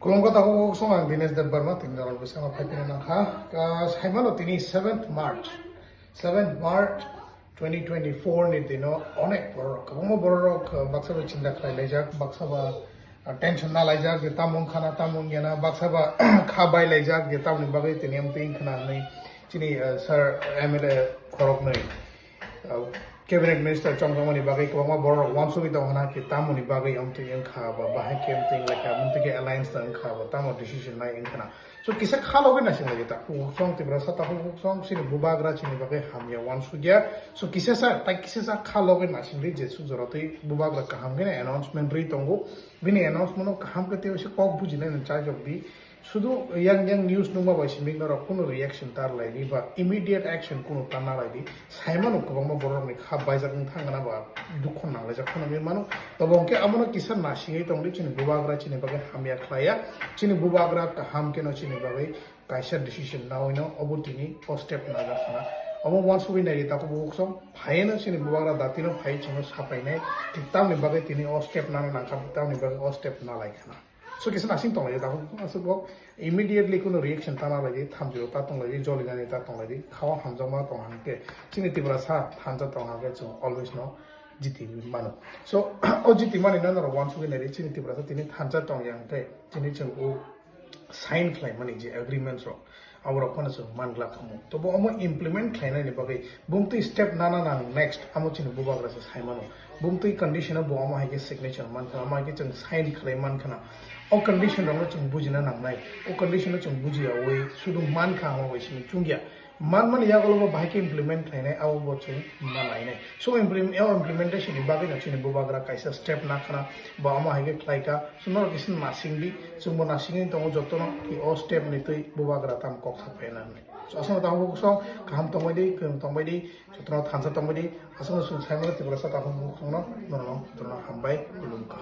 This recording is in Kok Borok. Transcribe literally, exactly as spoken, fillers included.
Kulumkha takhuk song, ang Dinesh Debbarma, tini dalal bwskango phai phai nang kha. Ka saimano tini seventh March, seventh March twenty twenty-four ni dino onek borok, kwbangma borok, uh, baksa bai chinta khlai laijak, baksa ba, uh, tension na laijak je tamo wngkha na, tamo wngya na, baksa ba kha bai laijak je tamoni bagwi tini amtwi wngkha na hwnwi chini, uh, sir M L A khoroknwi. Uh, cabinet minister chongjakmani bagwi kwbangma borok uansugwi tongo hwna khe tamoni bagwi amtwi wngkha ba bahai khe amtwi wnglaikha, amtwi khe alliance ta wngkha ba tamo decision nai wngkha na. So kisa kha logwi naising lagi takhuk song Tiprasa, takhuk song chini bubagra chini bagwi hamya uansukya. So kisa sa, tai kisa sa kha logwi naising di je suk jora twi bubagra kaham khe announcement rwi tongo. Bini announcement no kaham khe tei se kok bujinai ni chajok di. Sudu yang yang news nungma bai simi norok kunu reaction tar lai di ba immediate action kunu ta na lai di. Saimano kwbangma borok ni kha baijak wng thang gana ba dukho nang laijak phano wngwi mano. Tobo hwnkhe amono kisa nasingwi tong di chini bubagra chini bagwi hamya khlaiya. Chini bubagra kaham khe no chini bagwi kaisa decision nawi no obo tini o step najak sana. Omo uansugwi nai di takhuk bukhuk song phai no chini bubagra dati no phai chwngno sapai nai. Thik tamni bagwi tini o step nana nang kha, tamni bagwi o step na lai khana. So kisa nasing tong lai di takhuk bukhuk song aswk bo immediately kunu reaction ta na lai di, thamchi rok ta tong lai di, joli nani ta tong lai di, kha o hamjakma tong hang khe chini Tiprasa thansa tong hang khe chwng always no jiti mano. So o jiti mani no norok uansugwi nai di chini Tiprasa tini thansa tong yang khe tini chwng o sign khlai mani je agreements rok aborok phano chwng man glak khamu. Tobo omo implement khlainani bagwi bumtwi step nana nang next amo chini bubagra se saimano. Bumtwi condition o bo omo hai khe signature man khana, omo hai khe chwng sign khlai man khana. O condition rokno chwng bujina nangnai. O condition no chwng bujiyawi sudu man kha omo bai simi chungya. Man mani yagulo bo bahai khe implement khlainai abo bo chwng ma nainai. So implement, o implementation ni bagwi no chini bubagra kaisa step na khana ba omo hai khe khlai kha. So norok kisa nasing di, chwngbo nasingwi tongo jotono ki o step ni twi bubagra tam kok sapai na hinwi. So aswkno takhuk bukhuk song kaham tongbai di, kwrwng tongbai di, jotono thansa tongbai di, aswkno chwng saimano Tiprasa takhuk bukhuk songno norokno jotono hambai, kulumkha.